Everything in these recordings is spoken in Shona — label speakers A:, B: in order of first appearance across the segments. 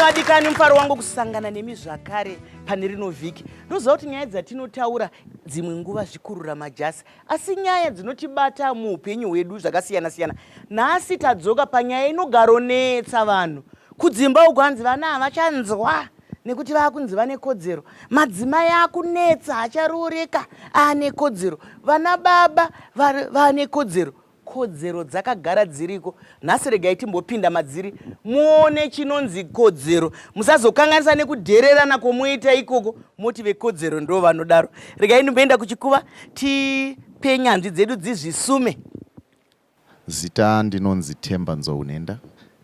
A: Vadikani, mufaro wangu kusangana nemi zvakare pane rino vhiki. Ndoziva kuti nyaya dzatinotaura dzimwe nguva zvikurura majasi, asi nyaya dzinotibata muupenyu hwedu zvakasiyana-siyana. Nhasi tadzoka panyaya inogaronetsa vanhu kudzimba uko, hanzi vana havachanzwa nekuti vakunzi vane kodzero. Madzimai akunetsa, acharooreka ane kodzero, vana baba vane kodzero. Kodzero dzakagara dziriko. Nhasi regai timbopinda madziri muone chinonzi kodzero. Musazokanganisa nekudhererana kwomuita ikoko, moti vekodzero ndo vanodaro. Regai ndimboenda kuchikuva tipe nyanzvi dzedu dzizvisume.
B: Zita ndinonzi Themba Nzou-Nhenda.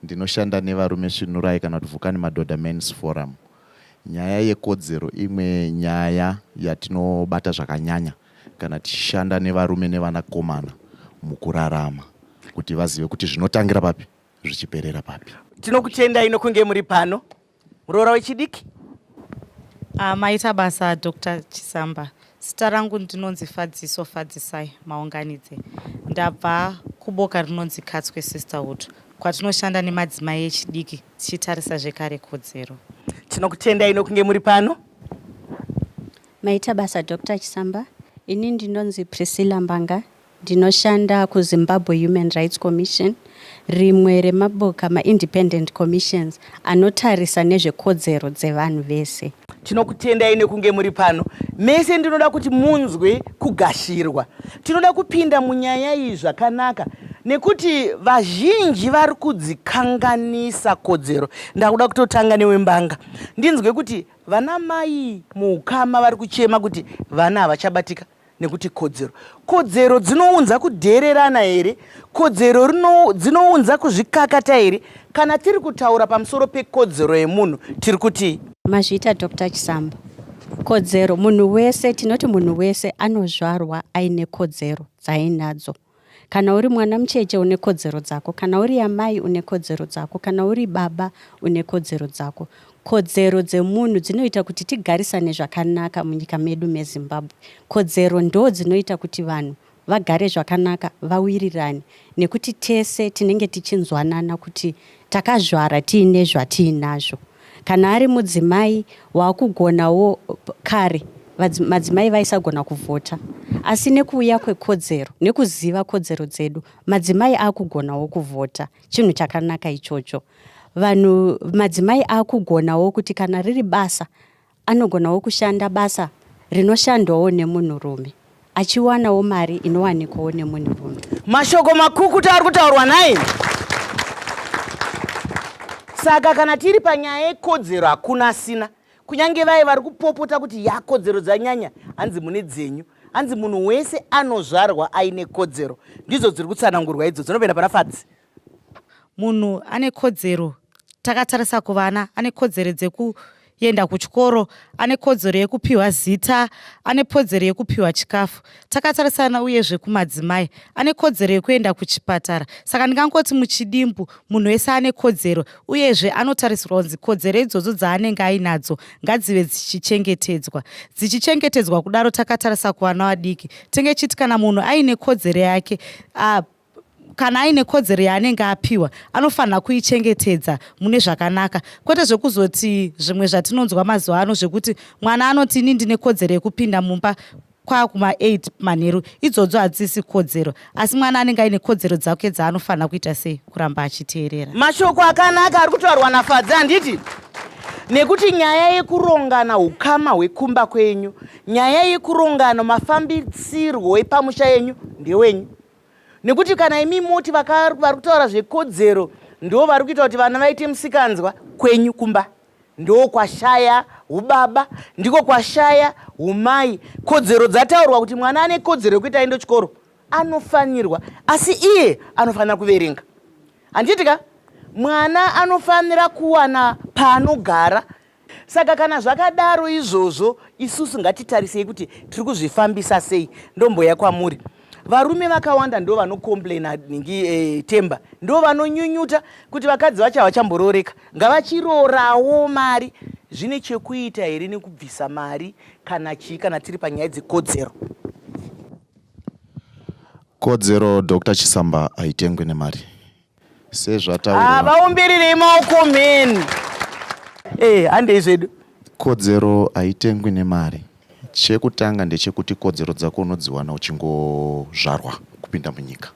B: Ndinoshanda neVarume Svinurai kana kuti Vukani Madoda Men's Forum. Nyaya yekodzero imwe nyaya yatinobata zvakanyanya kana tichishanda nevarume nevanakomana mukurarama kuti vazive kuti zvinotangira papi zvichiperera papi.
A: Tinokutendai nokunge muri pano. Muroora wechidiki.
C: Maita basa Dr Chisamba. Zita rangu ndinonzi Fadziso Fadzisai Maunganidze. Ndabva kuboka rinonzi Katswe Sisterhood kwatinoshanda nemadzimai echidiki tichitarisa zvekare kodzero.
A: Tinokutendai nokunge muri pano.
D: Maita basa Dr Chisamba. Ini ndinonzi Priscilla Mbanga. Ndinoshanda kuZimbabwe Human Rights Commission, rimwe remaboka maindependent commissions anotarisa nezvekodzero dzevanhu vese.
A: Tinokutendai nekunge muri pano mese. Ndinoda kuti munzwe kugashirwa. Tinoda kupinda munyaya iyi zvakanaka nekuti vazhinji vari kudzikanganisa kodzero. Ndakuda kutotanga newembanga ndinzwe kuti vana mai muukama vari kuchema kuti vana havachabatika nekuti kodzero. Kodzero dzinounza kudheererana here? Kodzero dzinounza kuzvikakata here? Kana tiri kutaura pamusoro pekodzero yemunhu tiri kutii?
D: Mazviita Doctor Chisamba. Kodzero, munhu wese, tinoti munhu wese anozvarwa aine kodzero dzaainadzo. Kana uri mwana mucheche une kodzero dzako, kana uri amai une kodzero dzako, kana uri baba une kodzero dzako. Kodzero dzemunhu dzinoita kuti tigarisane zvakanaka munyika medu meZimbabwe. Kodzero ndo dzinoita kuti vanhu vagare zvakanaka vawirirane nekuti tese tinenge tichinzwanana kuti takazvara tiine zvatiinazvo. Kana ari mudzimai wakugonawo kare madzimai vaisagona kuvhota asi nekuuya kwekodzero nekuziva kodzero dzedu madzimai akugonawo kuvhota chinhu chakanaka ichocho. Vanhu madzimai akugonawo kuti kana riri basa anogonawo kushanda basa rinoshandwawo nemunhurume achiwanawo mari inowanikwawo nemunhurume.
A: Mashoko makukutu ari kutaurwa nhai. Saka kana tiri panyaya yekodzero hakuna asina, kunyange vaye vari kupopota kuti ya kodzero dzanyanya, hanzi mune dzenyu, hanzi munhu wese anozvarwa aine kodzero. Ndidzo dziri kutsanangurwa idzo dzinopinda pana Fadzi.
C: Munhu ane kodzero takatarisa kuvana ane kodzero dzekuenda kuchikoro, ane kodzero yekupiwa zita, ane kodzero yekupiwa chikafu. Takatarisana uyezve kumadzimai ane kodzero yekuenda kuchipatara. Saka ndingangoti muchidimbu munhu wese ane kodzero uyezve anotarisirwa kunzi kodzero idzodzo dzaanenge ainadzo ngadzive dzichichengetedzwa. Dzichichengetedzwa kudaro takatarisa kuvana vadiki tinge chiti kana munhu aine kodzero yake kana aine kodzero yaanenge apiwa anofanira kuichengetedza mune zvakanaka kwete zvekuzoti zvimwe zvatinonzwa mazuva ano zvekuti mwana anoti ini ndine kodzero yekupinda mumba kwakuma 8 manheru idzodzo hadzisi kodzero asi mwana anenge aine kodzero dzake dzaanofanira kuita sei kuramba achiteerera.
A: Mashoko akanaka ari kutaurwa naFadzi handiti? Nekuti nyaya yekurongana ukama hwekumba kwenyu, nyaya yekurongana mafambisirwo epamusha yenyu ndewenyu. Nekuti kana imi moti vari kutaura zvekodzero ndo vari kuita kuti vana vaite musikanzwa kwenyu kumba, ndo kwashaya ubaba, ndiko kwashaya umai. Kodzero dzataurwa kuti mwana ane kodzero yekuti aende kuchikoro, anofanirwa, asi iye anofanira kuverenga. Handiti ka? Mwana anofanira kuwana paanogara. Saka kana zvakadaro izvozvo, isusu ngatitarisei kuti tiri kuzvifambisa sei. Ndomboya kwamuri. Varume vakawanda ndo vanocomplaina nhingi Temba, ndo vanonyunyuta kuti vakadzi vacho havachamborooreka, ngavachirorawo mari. Zvine chekuita here nekubvisa mari kana chii kana tiri panyaya dzekodzero?
B: Kodzero Doctor Chisamba haitengwe nemari. Sezvataurwa.
A: Vaombererei maoko mheni. Eh, handei zvedu.
B: Kodzero haitengwi nemari. Chekutanga ndechekuti kodzero dzako unodziwana uchingozvarwa kupinda munyika.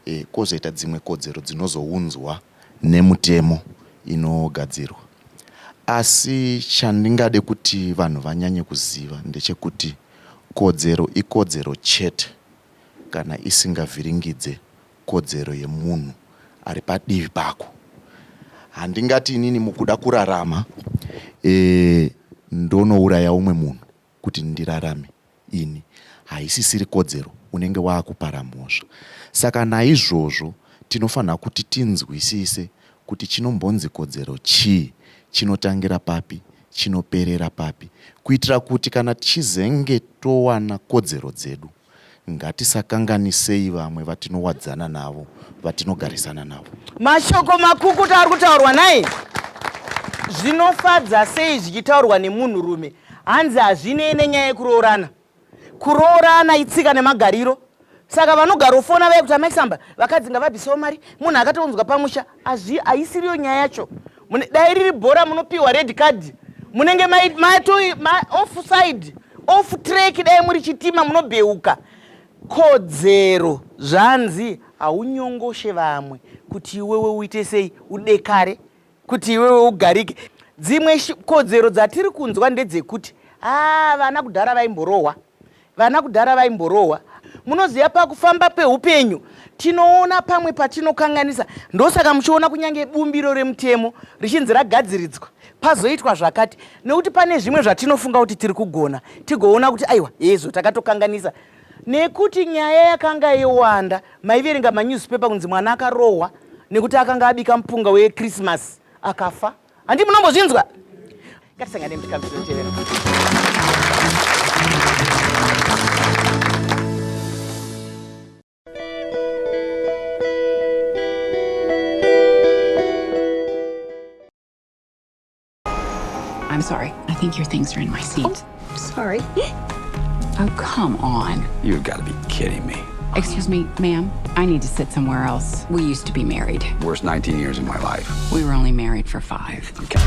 B: E, kwozoita dzimwe kodzero dzinozounzwa nemutemo inogadzirwa. Asi chandingade kuti vanhu vanyanye kuziva ndechekuti kodzero ikodzero chete kana isingavhiringidze kodzero yemunhu ari padivi pako. Handingati inini mukuda kurarama e, ndonouraya umwe munhu kuti ndirarame ini. Haisisiri kodzero, unenge waakupara mhosva. Saka naizvozvo tinofanira kuti tinzwisise kuti chinombonzi kodzero chii, chinotangira papi, chinoperera papi, kuitira kuti kana tichizenge towana kodzero dzedu, Ngatisakanganisei vamwe vatinowadzana navo, vatinogarisana navo.
A: Mashoko makukutu ari kutaurwa nhai. Zvinofadza sei zvichitaurwa nemunhurume. Hanzi hazvinei nenyaya yekuroorana. Kuroorana itsika nemagariro. Saka vanogarofona vaye kuti amai Samba vakadzi ngavabvisewo mari. Munhu akatounzwa pamusha hazvi haisiriyo nyaya yacho. Mune, dai riri bhora munopiwa red card. Munenge mato ma, off side, off track dai muri chitima munobheuka. Kodzero zvanzi haunyongoshe vamwe kuti iwewe uite sei udekare kuti iwewe ugarike. Dzimwe kodzero dzatiri kunzwa ndedzekuti haa vana kudhara vaimborohwa. Vana kudhara vaimborohwa. Munoziva pakufamba peupenyu tinoona pamwe patinokanganisa ndosaka muchiona kunyange bumbiro remutemo richinzi ragadziridzwa pazoitwa zvakati nekuti pane zvimwe zvatinofunga kuti tiri kugona tigoona kuti aiwa hezvo takatokanganisa nekuti nyaya yakanga yowanda maiverenga manewspaper kunzi mwana akarohwa nekuti akanga abika mupunga wechristmas akafa Handi munombozvinzwa? Ngatisangane muchikamu chinotevera.
E: I'm sorry. I think your things are in my seat.
F: Oh, sorry.
E: Oh, come on.
G: You've got to be kidding me.
E: Excuse me, ma'am. I need to sit somewhere else. We used to be married.
G: Worst 19 years of my life.
E: We were only married for five.
G: Okay.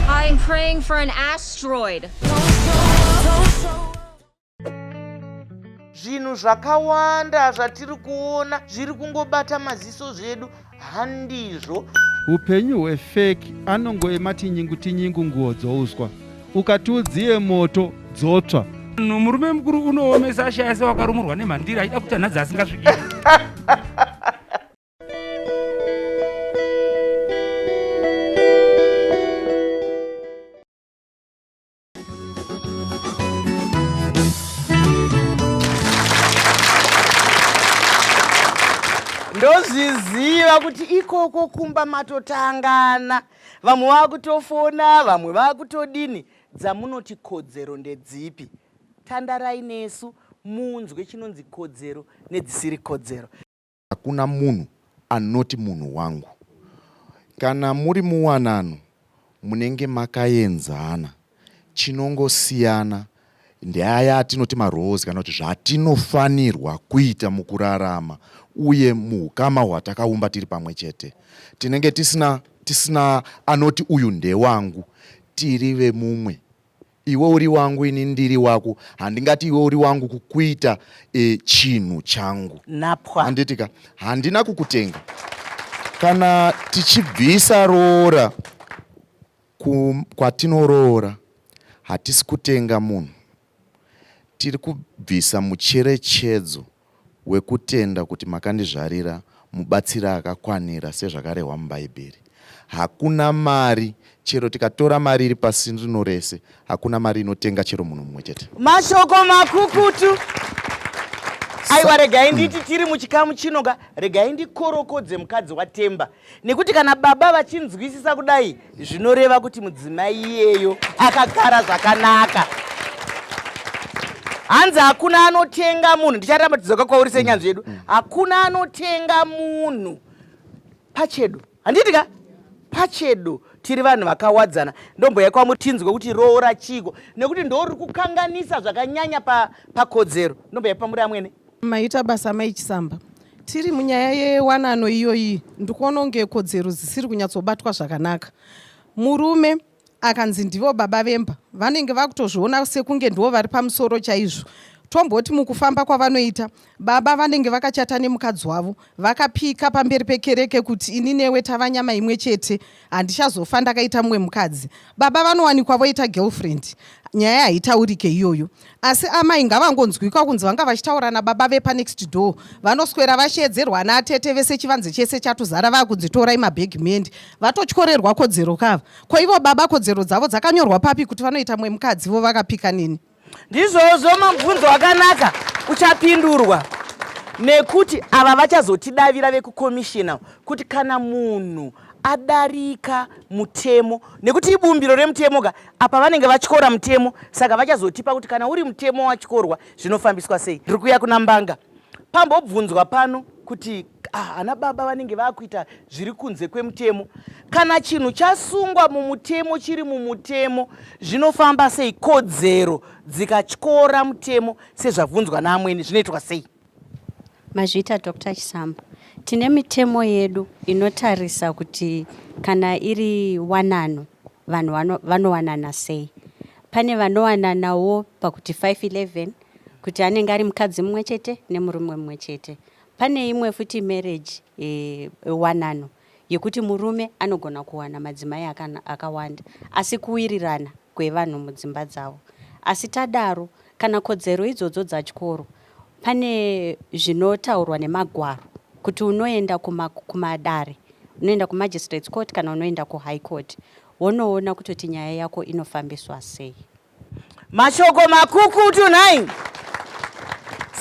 F: I'm praying for an asteroid.
A: Zvinhu zvakawanda zvatiri kuona zviri kungobata maziso zvedu handizvo.
H: Hupenyu hwefake anongoema tinyingu tinyingu nguo dzouswa ukati udziye moto dzotsva.
I: Murume mukuru unoomesa ashaya sewakarumurwa nemhandira achida kutanha dzaasingasvikiri.
A: Ndozviziva kuti ikoko kumba matotangana, vamwe vakutofona, vamwe vakutodini. Dzamunoti kodzero ndedzipi? Tandarai nesu munzwe chinonzi kodzero nedzisiri kodzero.
B: Hakuna munhu anoti munhu wangu. Kana muri muwanano munenge makaenzana. Chinongosiyana ndeaya atinoti maroles kana kuti zvatinofanirwa kuita mukurarama uye muukama hwatakaumba tiri pamwe chete. Tinenge tisina, tisina anoti uyu ndewangu, tiri vemumwe. Iwe uri wangu ini ndiri wako, handingati iwe uri wangu kukuita e, chinhu changu.
A: Napwa.
B: Handiti ka, handina kukutenga. Kana tichibvisa roora kwatinoroora, hatisi kutenga munhu. Tiri kubvisa mucherechedzo wekutenda kuti makandizvarira mubatsiri akakwanira sezvakarehwa muBhaibheri. Hakuna mari, chero tikatora mari iri pasi rino rese, hakuna mari inotenga chero munhu mumwe chete.
A: Mashoko makukutu. Aiwa, regai nditi tiri muchikamu chino ka, regai ndikorokodze mukadzi waTemba. Nekuti kana baba vachinzwisisa kudai zvinoreva kuti mudzimai iyeyo akagara zvakanaka. Hanzi hakuna anotenga munhu, ndicharamba tidzoka kwauri senyanzvi yedu. Hakuna anotenga munhu pachedu, handiti ka? Pachedu tiri vanhu vakawadzana. Ndomboya kwamuri tinzwe kuti roora chiiko, nekuti ndoriri kukanganisa zvakanyanya pakodzero. Ndomboya pamuri amwene.
J: Maita basa mai Chisamba. Tiri munyaya yewanano iyoyi ndikuona kunge kodzero dzisiri kunyatsobatwa zvakanaka. Murume akanzi ndivo baba vemba vanenge vakutozviona sekunge ndivo vari pamusoro chaizvo. Tomboti mukufamba kwavanoita, baba vanenge vakachata nemukadzi wavo, vakapika pamberi pekereke kuti ini newe tava nyama imwe chete, handichazofa ndakaita mumwe mukadzi. Baba vanowanikwa voita girlfriend, nyaya haitaurike iyoyo. Asi amai ngavangonzwikwa kunzi vanga vachitaura nababa vepa next door, vanoswera vasheedzerwa ana atete vese, chivanze chese chatozara, vakunzi torai mabhegi muende. Vatotyorerwa kodzero kava. Ko ivo baba kodzero dzavo dzakanyorwa papi kuti vanoita mumwe mukadzi vo vakapika nini?
A: Ndizvozvo, mubvunzo wakanaka uchapindurwa nekuti ava vachazotidavira vekukomishina kuti kana munhu adarika mutemo, nekuti ibumbiro remutemo ka, apa vanenge vatyora mutemo, saka vachazotipa kuti kana uri mutemo watyorwa zvinofambiswa sei. Ndiri kuuya kuna Mbanga. Pambobvunzwa pano kuti ana baba vanenge vakuita zviri kunze kwemutemo. Kana chinhu chasungwa mumutemo chiri mumutemo, zvinofamba sei? Kodzero dzikatyora mutemo sezvabvunzwa naamweni, zvinoitwa sei?
D: Mazviita Dr. Chisamba. Tine mitemo yedu inotarisa kuti kana iri wanano vanhu vanowanana sei. Pane vanowananawo pakuti 511 kuti anenge ari mukadzi mumwe chete nemurume mumwe chete. Pane imwe futi marriage wanano yekuti murume anogona kuwana madzimai akawanda asi kuwirirana kwevanhu mudzimba dzavo. Asi tadaro kana kodzero idzodzo dzatyorwa pane zvinotaurwa nemagwaro kuti unoenda kumadare, unoenda kumagistrates court kana unoenda kuhigh court wonoona kutoti nyaya yako inofambiswa sei.
A: Mashoko makukutu nhai.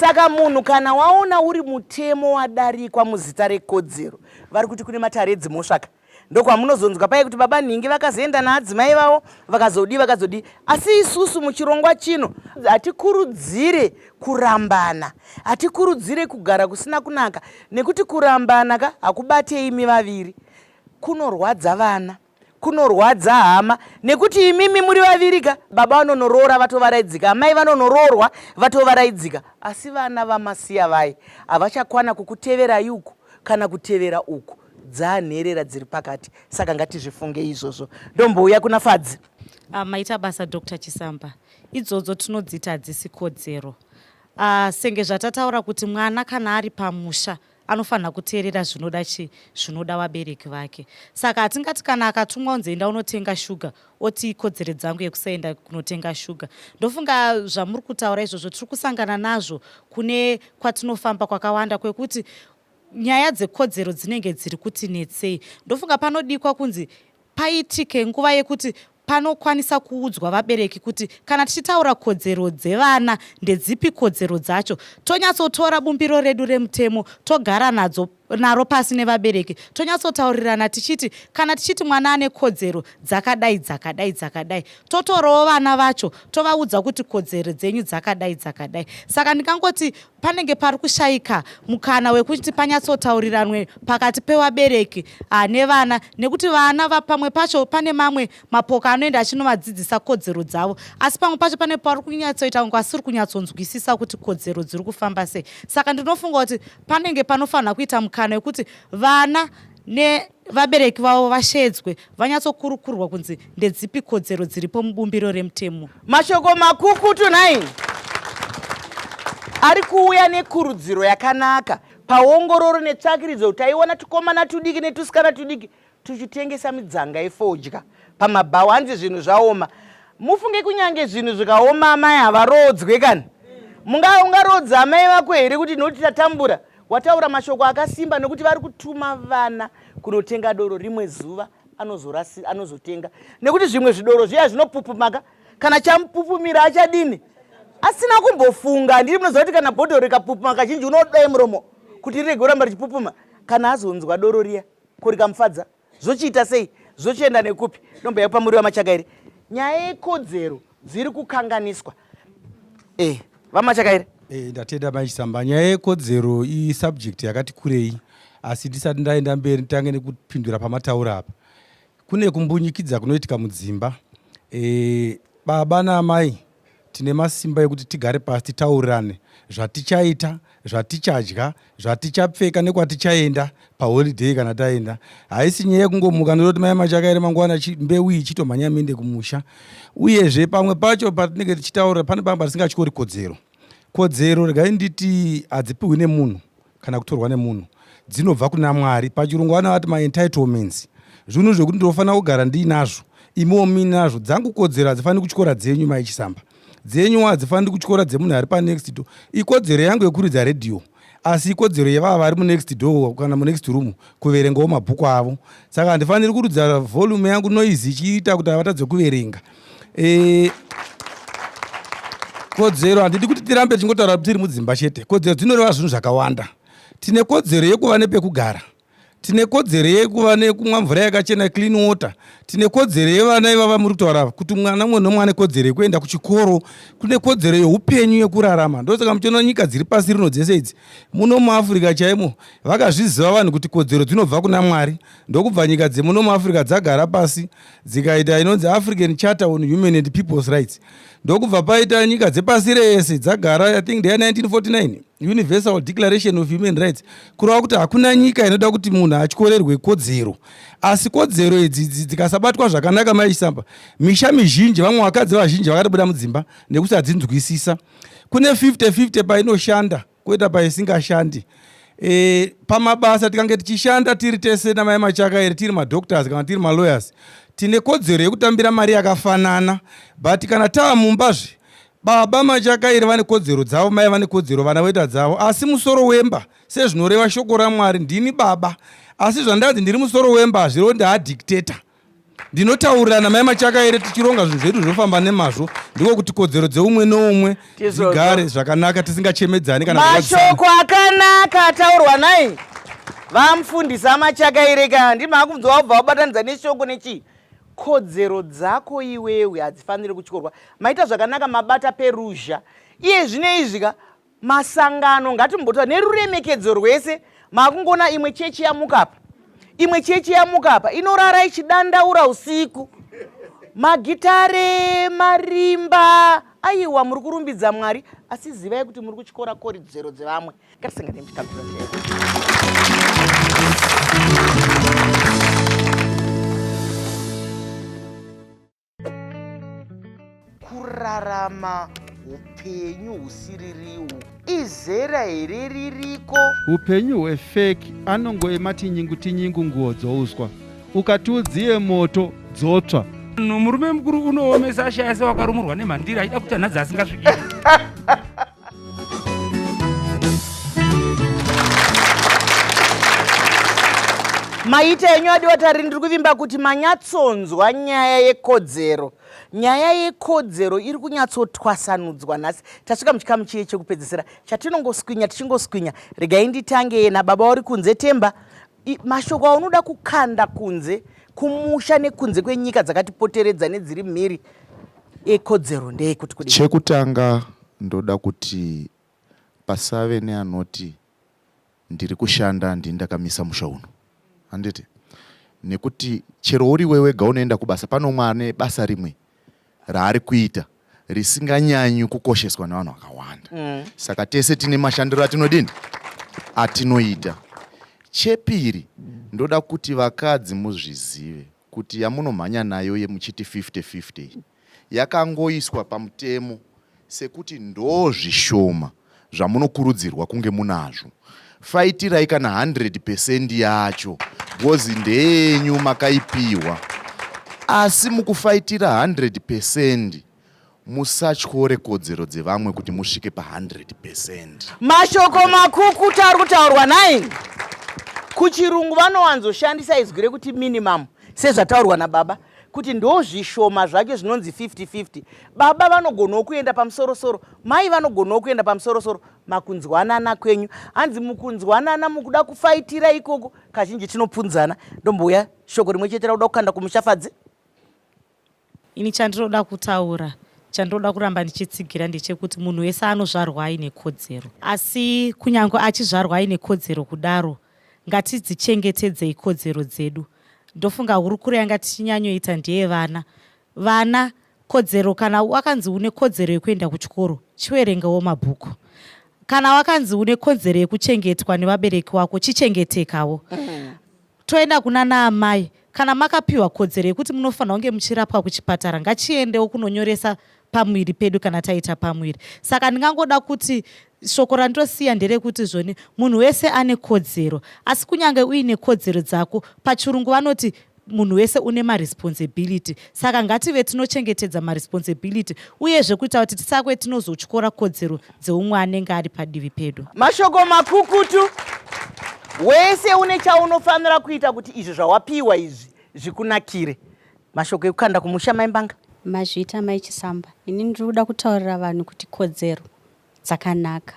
A: Saka munhu kana waona uri mutemo wadarikwa muzita rekodzero, vari kuti kune matare edzimhosvaka, ndokwamunozonzwa paye kuti baba nhingi vakazoenda naadzimai vavo vakazodii vakazodii. Asi isusu muchirongwa chino hatikurudzire kurambana, hatikurudzire kugara kusina kunaka, nekuti kurambana ka hakubate imi vaviri, kunorwadza vana, kunorwadza hama, nekuti imimi muri vaviri ka, baba vanonoroora vatovaraidzika, amai vanonoroorwa vatovaraidzika, asi vana vamasiya vaye havachakwana kukuteverai uku kana kutevera uku, dzanherera dziri pakati. Saka ngatizvifunge izvozvo. Ndombouya kuna Fadzi.
C: Maita basa Dr. Chisamba. Idzodzo tinodziti hadzisi kodzero. Senge zvatataura kuti mwana kana ari pamusha anofanira kuteerera zvinoda chi zvinoda vabereki vake. Saka hatingati kana akatumwa kunzi enda unotenga shuga oti ikodzero dzangu yekusaenda kunotenga shuga. Ndofunga zvamuri kutaura izvozvo tiri kusangana nazvo kune kwatinofamba kwakawanda kwekuti nyaya dzekodzero dzinenge dziri kuti netsei. Ndofunga panodikwa kunzi paitike nguva yekuti panokwanisa kuudzwa vabereki kuti kana tichitaura kodzero dzevana ndedzipi kodzero dzacho, tonyatsotora bumbiro redu remutemo togara nadzo naro pasi nevabereki, tonyatsotaurirana tichiti kana tichiti mwana ane kodzero dzakadai dzakadai dzakadai, totorawo vana vacho tovaudza kuti kodzero dzenyu dzakadai dzakadai. Saka ndingangoti panenge pari kushaika mukana wekuti panyatsotauriranwe pakati pevabereki nevana, nekuti vana pamwe pacho pane mamwe mapoka anoenda achinovadzidzisa kodzero dzavo, asi pamwe pacho pane pari kunyatsoita kunge asiri kunyatsonzwisisa kuti kodzero dziri kufamba sei. Saka ndinofunga kuti panenge panofanira kuita mukana wekuti vana nevabereki vavo vashedzwe vanyatsokurukurwa kunzi ndedzipi kodzero dziripo mubumbiro remutemo.
A: Mashoko makukutu nhai ari kuuya nekurudziro yakanaka paongororo netsvakiridzo. Taiona tukomana tudiki netusikana tudiki tuchitengesa midzanga yefodya pamabhawa, hanzi zvinhu zvaoma. Mufunge kunyange zvinhu zvikaoma amai havaroodzwe kani. Ungaroodza amai vako here kuti noti tatambura? Wataura mashoko akasimba nekuti vari kutuma vana kunotenga doro, rimwe zuva anozotenga nekuti zvimwe zvidoro zviya zvinopupumaka, kana chamupupumira achadini asina kumbofunga. Handiri munoziva kuti kana bhodhoro rikapupuma kazhinji unodai muromo kuti rirege kuramba richipupuma. Kana azonzwa doro riya ko rikamufadza, zvochiita sei? Zvochienda nekupi? Ndomboya pamuri vaMachakaire. Nyaya yekodzero dziri kukanganiswa. VaMachakaire.
H: Ndatenda Mai Chisamba. Nyaya yekodzero isubject yakati kurei, asi ndisati ndaenda mberi nditange nekupindura pamataura apa. Kune kumbunyikidza kunoitika mudzimba. Baba naamai tine masimba ekuti tigare pasi titaurirane zvatichaita zvatichadya, zvatichapfeka nekwatichaenda paholiday kana taenda. Haisi nyaya yekungomuka ndototi mai Machakaire mangwana mbeu iyi chitomhanya muende kumusha. Uyezve pamwe pacho patinenge tichitaura pane pamwe patisingatyori kodzero. Kodzero regai nditi hadzipiwi nemunhu kana kutorwa nemunhu, dzinobva kuna Mwari. Pachirungu vanovati maentitlements, zvinhu zvekuti ndinofanira kugara ndiinazvo, imiwo muinazvo. Dzangu kodzero hadzifaniri kutyora dzenyu mai Chisamba, dzenyu hadzifaniri kutyora dzemunhu ari panext door. Ikodzero yangu yekuridza redhiyo, asi ikodzero yevava vari munext door kana munext room kuverengawo mabhuku avo. Saka handifaniri kuridza volume yangu noise ichiita kuti avatadze kuverenga. E, kodzero handidi kuti tirambe tichingotaura tiri mudzimba chete. Kodzero dzinoreva zvinhu zvakawanda. Tine kodzero yekuva nepekugara, tine kodzero yekuva nekumwa mvura yakachena, clean water. Tine kodzero yevana ivava muri kutaura ava, kuti mwana mumwe nomwe ane kodzero yekuenda kuchikoro. Kune kodzero yeupenyu yekurarama. Ndosaka muchiona nyika dziri pasi rino dzese idzi, muno muAfrica chaimo vakazviziva vanhu kuti kodzero dzinobva kuna Mwari, ndokubva nyika dzemuno muAfrica dzagara pasi dzikaita inonzi African Charter on Human and People's Rights, ndokubva paita nyika dzepasi rese dzagara, I think ndeya 1949 Universal Declaration of Human Rights, kureva kuti hakuna nyika inoda kuti munhu atyorerwe kodzero. Asi kodzero idzi dzikasabatwa zvakanaka, mai Chisamba, misha mizhinji, vamwe vakadzi vazhinji vakatobuda mudzimba nekusadzinzwisisa. Kune 50-50 painoshanda, koita paisingashandi. E, pamabasa tikange tichishanda tiri tese namai Machakaire, tiri madoctors kana tiri malawyers, tine kodzero yekutambira mari yakafanana. But kana tava mumbazve, baba Machakaire vane kodzero dzavo, mai vane kodzero, vana voita dzavo. Asi musoro wemba, sezvinoreva shoko raMwari, ndini baba. Asi zvandanzi ndiri musoro wemba hazvirevo ndaadictator. Ndinotaurirana mai Machakaire tichironga zvinhu zvedu zvofamba nemazvo, ndiko kuti kodzero dzeumwe neumwe dzigare zvakanaka, tisingachemedzani kana
A: mashoko akanaka ataurwa nai vamufundisi aMachakaire ka ndimaakunzwa wabva wabatanidza neshoko nechii. Kodzero dzako iwewe hadzifaniri kutyorwa. Maita zvakanaka, mabata peruzha. Iye zvino izvi ka masangano ngatimbotaura neruremekedzo rwese, makungoona imwe chechi yamuka apa, imwe chechi yamuka apa, inorara ichidandaura usiku, magitare, marimba. Aiwa, muri kurumbidza Mwari, asi zivai kuti muri kutyora kodzero dzevamwe. Ngatisangane muchikamu. Kurarama upenyu husiririwo izera here ririko?
K: Upenyu hwefeki anongoema tinyingu tinyingu nguo dzouswa ukati udziye moto dzotsva.
I: Murume mukuru unoomesa ashaya sewakarumurwa nemhandira achida kutanhadza asingasvikiri.
A: Maita enyu adiwa tariri, ndiri kuvimba kuti manyatsonzwa nyaya yekodzero. Nyaya yekodzero iri kunyatsotwasanudzwa nhasi. Tasvika muchikamu chiye chekupedzisira chatinongoswinya tichingoswinya. Regai nditange nababa uri kunze, Temba. Mashoko aunoda kukanda kunze kumusha nekunze kwenyika dzakatipoteredza nedziri mhiri ekodzero ndeyekuti kudii?
B: Chekutanga ndoda kuti pasave neanoti ndiri kushanda ndini ndakamisa musha uno, handiti? Nekuti chero uriwe wega unoenda kubasa, pane umwe ane basa rimwe raari kuita risinganyanyi kukosheswa nevanhu vakawanda. Saka tese tine mashandiro atinodini atinoita. Chepiri, ndoda kuti vakadzi muzvizive kuti yamunomhanya nayo yemuchiti 50-50 iyi yakangoiswa pamutemo sekuti ndo zvishoma zvamunokurudzirwa kunge munazvo. Faitirai kana 100 percent yacho because ndeyenyu makaipihwa. Asi mukufaitira 100 percent musatyore kodzero dzevamwe kuti musvike pa 100 percent.
A: Mashoko makukuta ari kutaurwa nai. Kuchirungu vanowanzoshandisa izwi rekuti minimum sezvataurwa nababa kuti ndozvishoma zvacho zvinonzi 50-50. Baba vanogonawo kuenda pamusorosoro, mai vanogonawo kuenda pamusorosoro. Makunzwanana kwenyu, hanzi mukunzwanana mukuda kufaitira ikoko kazhinji tinopunzana. Ndombouya shoko rimwe chete rakuda kukanda kumushafadzi.
C: Ini chandinoda kutaura, chandinoda kuramba ndichitsigira ndechekuti munhu wese anozvarwa aine kodzero. Asi kunyange achizvarwa aine kodzero kudaro, ngatidzichengetedzei kodzero dzedu. Ndofunga hurukuro yanga tichinyanyoita ndeyevana. Vana, kodzero kana wakanzi une kodzero yekuenda kuchikoro, chiverengawo mabhuku. Kana wakanzi une kodzero yekuchengetwa nevabereki wako, chichengetekawo. Toenda kuna naamai, kana makapiwa kodzero yekuti munofanira kunge muchirapwa kuchipatara, ngachiendewo kunonyoresa pamuviri pedu kana taita pamuviri. Saka ndingangoda kuti shoko randosiya nderekuti zvoni munhu wese ane kodzero, asi kunyange uine kodzero dzako, pachirungu vanoti munhu wese une maresponsibility. Saka ngative tinochengetedza maresponsibility uyezve kuita kuti tisakwe tinozotyora kodzero dzeumwe anenge ari padivi pedu.
A: Mashoko makukutu, wese une chaunofanira kuita kuti izvi zvawapiwa izvi zvikunakire. Mashoko ekukanda kumusha Mai Mbanga.
D: Mazviita Mai Chisamba. Ini ndiri kuda kutaurira vanhu kuti kodzero dzakanaka.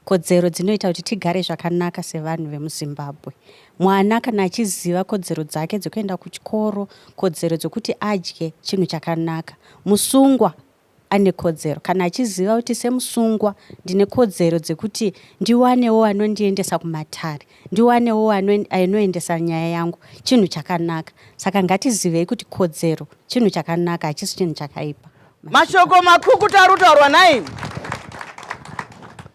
D: Kodzero dzinoita kuti tigare zvakanaka sevanhu vemuZimbabwe. Mwana kana achiziva kodzero dzake dzekuenda kuchikoro, kodzero dzekuti adye chinhu chakanaka. Musungwa ane kodzero kana achiziva kuti semusungwa ndine kodzero dzekuti ndiwanewo anondiendesa kumatare, ndiwanewo anoendesa nyaya yangu, chinhu chakanaka. Saka ngatizivei kuti kodzero chinhu chakanaka, hachisi chinhu chakaipa.
A: Mashoko makukutu ari kutaurwa nhai.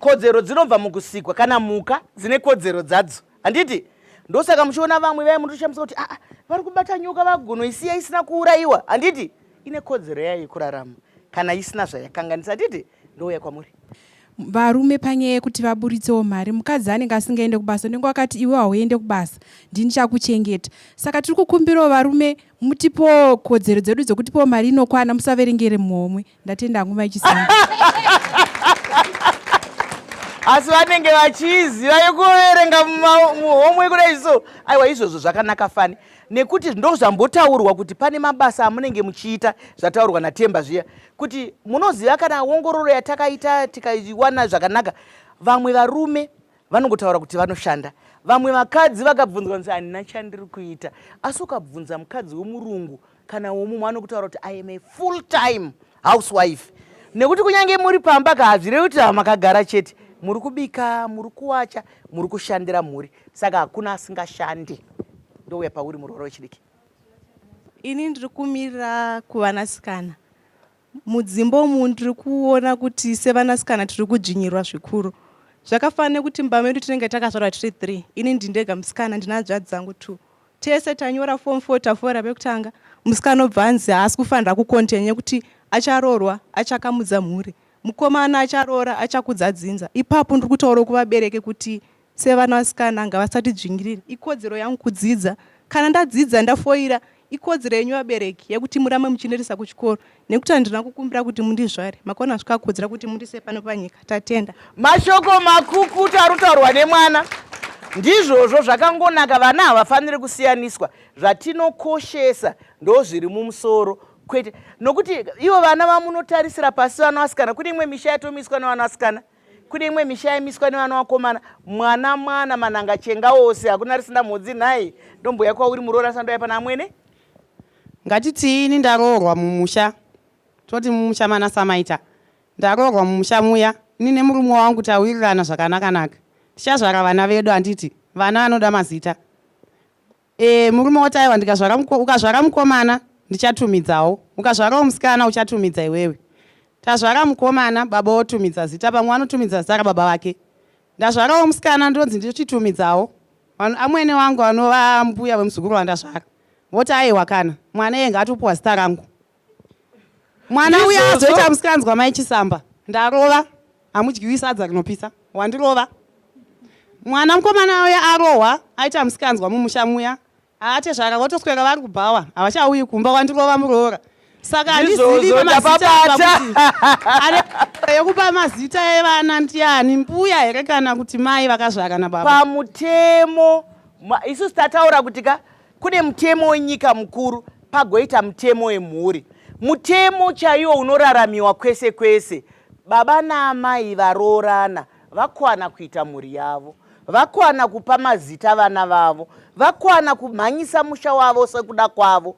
A: Kodzero dzinobva mukusikwa, kana mhuka dzine kodzero dzadzo, handiti? Ndosaka muchiona vamwe vaye munotoshamisa kuti aa, vari kubata nyoka vagonoisiya isina kuurayiwa, handiti? Ine kodzero yayo yekurarama kana isina zvayakanganisa, handiti? Ndouya kwamuri.
L: Varume panyaya yekuti vaburitsewo mari, mukadzi anenge asingaende kubasa, unenge wakati iwe hauende kubasa, ndini chakuchengeta. Saka tiri kukumbirawo varume mutipowo kodzero dzedu dzekutipowo mari inokwana, musaverengere muhomwe. Ndatenda hangu Mai Chisamba.
A: Asi vanenge vachiiziva yekuverenga muhomwe kudai so. Aiwa, izvozvo zvakanaka fani, nekuti ndozvambotaurwa kuti pane mabasa amunenge muchiita, zvataurwa naTemba zviya kuti munoziva kana ongororo yatakaita tikaiwana zvakanaka, vamwe varume vanongotaura kuti vanoshanda, vamwe vakadzi vakabvunzwa kunzi handina chandiri kuita, asi ukabvunza mukadzi wemurungu kana womumwe anokutaura kuti I am a full time housewife, nekuti kunyange muri pamba ka hazvirevi kuti makagara chete, muri kubika, muri kuwacha, muri kushandira mhuri, saka hakuna asingashandi. Ndouya pauri muroora wechidiki.
M: Ini ndiri kumirira kuvanasikana mudzimba umu. Ndiri kuona kuti sevanasikana tiri kudzvinyirwa zvikuru. Zvakafanana nekuti mumba medu tinenge takazvarwa tiri 3. Ini ndindega musikana, ndina hanzvadzi dzangu 2. Tese tanyora form 4, tafora pekutanga. Musikana obva anzi haasi kufanira kucontinue nekuti acharoorwa, achakamudza mhuri. Mukomana acharoora, achakudza dzinza. Ipapo ndiri kutaurawo kuvabereki kuti sevana vasikana ngavasatidzvingirire. Ikodzero yangu kudzidza. Kana ndadzidza ndafoira, ikodzero yenyu vabereki yekuti murambe muchindiendesa kuchikoro, nekuti handina kukumbira kuti mundizvare. Makaona zvikakodzera kuti mundise pano panyika. Tatenda.
A: Mashoko makukutu ari kutaurwa nemwana. Ndizvozvo zvakangonaka, vana havafaniri kusiyaniswa. Zvatinokoshesa ndozviri mumusoro, kwete nokuti ivo vana vamunotarisira pasi vana vasikana. Kune imwe misha yatomiswa nevana vasikana, kune imwe misha yamiswa nevana vakomana. Mwana mwana, mananga chenga ose, hakuna risina mhodzi nhai. Ndomboya kwauri muroora, sandoya pana amwene.
N: Ngatitii ini ndaroorwa mumusha, toti mumusha mana Samaita. Ndaroorwa mumusha muya, ini nemurume wangu tawirirana zvakanaka-naka. Tichazvara vana vedu handiti? Vana vanoda mazita. E, murume woti aiwa, ndikazvara ukazvara mukomana ndichatumidzawo, ukazvarawo musikana uchatumidza iwewe. Tazvara mukomana, baba wotumidza zita, pamwe vanotumidza zita rababa vake. Ndazvarawo musikana, ndonzi ndichitumidzawo. Amwene wangu vanova mbuya vemuzukuru wandazvara voti aiwa, kana mwana iye ngaatopuwa zita rangu. Mwana uya azoita musikanzwa Mai Chisamba, ndarova, hamudyiwi sadza rinopisa, wandirova. Mwana mukomana uya arohwa, aita musikanzwa mumusha muya, atezvara votoswera vari kubhawa, havachauyi kumba, wandirova muroora. Saka handizivi pamazita apa kuti ane yekupa mazita evana ndiani, mbuya here kana kuti mai vakazvara nababa?
A: Pamutemo isusu tataura kuti ka kune mutemo wenyika mukuru, pagoita mutemo wemhuri. Mutemo chaiwo unoraramiwa kwese kwese, baba naamai varoorana vakwana kuita mhuri yavo, vakwana kupa mazita vana vavo, vakwana kumhanyisa musha wavo sekuda kwavo.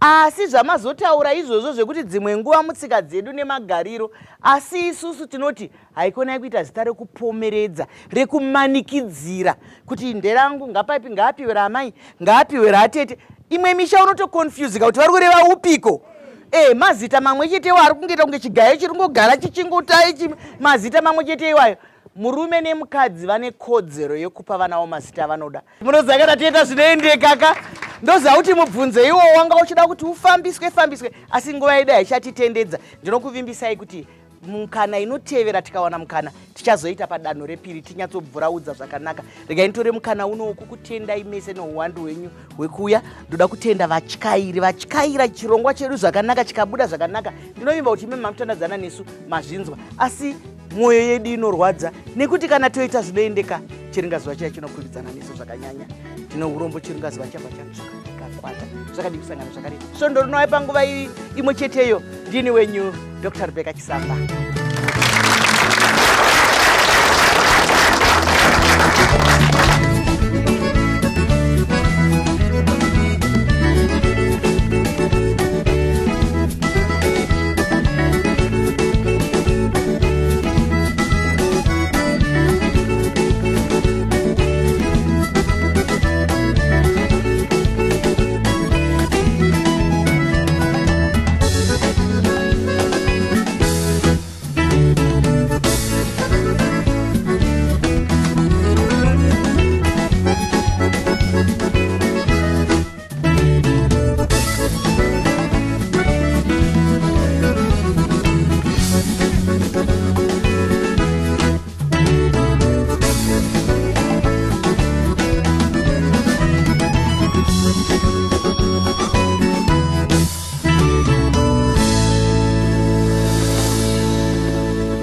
A: Asi zvamazotaura izvozvo zvekuti dzimwe nguva mutsika dzedu nemagariro, asi isusu tinoti haikonai kuita zita rekupomeredza, rekumanikidzira kuti nderangu, ngapapi, ngaapiwe raamai, ngaapiwe raatete. Imwe misha unotokonfuzika kuti vari kureva upiko. Mazita mamwe chete iwo ari kungoita kunge chigayo chiri kungogara chichingotai mazita mamwe chete iwayo. Murume nemukadzi vane kodzero yekupa vana vavo mazita avanoda. Munoziva kana tienda zvinoendeka ka? Ndoziva kuti mubvunzo iwowo wanga uchida kuti ufambiswe fambiswe, asi nguva yedu haichatitendedza. Ndinokuvimbisai kuti mukana inotevera tikawana mukana tichazoita padanho repiri tinyatsobvuraudza zvakanaka. Regai nditore mukana uno wokukutendai mese neuwandu hwenyu hwekuuya. Ndoda kutenda vatyairi vatyaira chirongwa chedu zvakanaka chikabuda zvakanaka. Ndinovimba kuti imi mamutandadzana nesu mazvinzwa, asi mwoyo yedu inorwadza nekuti kana toita zvinoendeka chiringazuva chiya chinokwikwidzana nesu zvakanyanya. Tine urombo, chiringazuva chabva chatsvuka chikakwata. Zvakadii kusangana zvakare svondo rinouya panguva imwe cheteyo. Ndini wenyu Dr Rebecca Chisamba.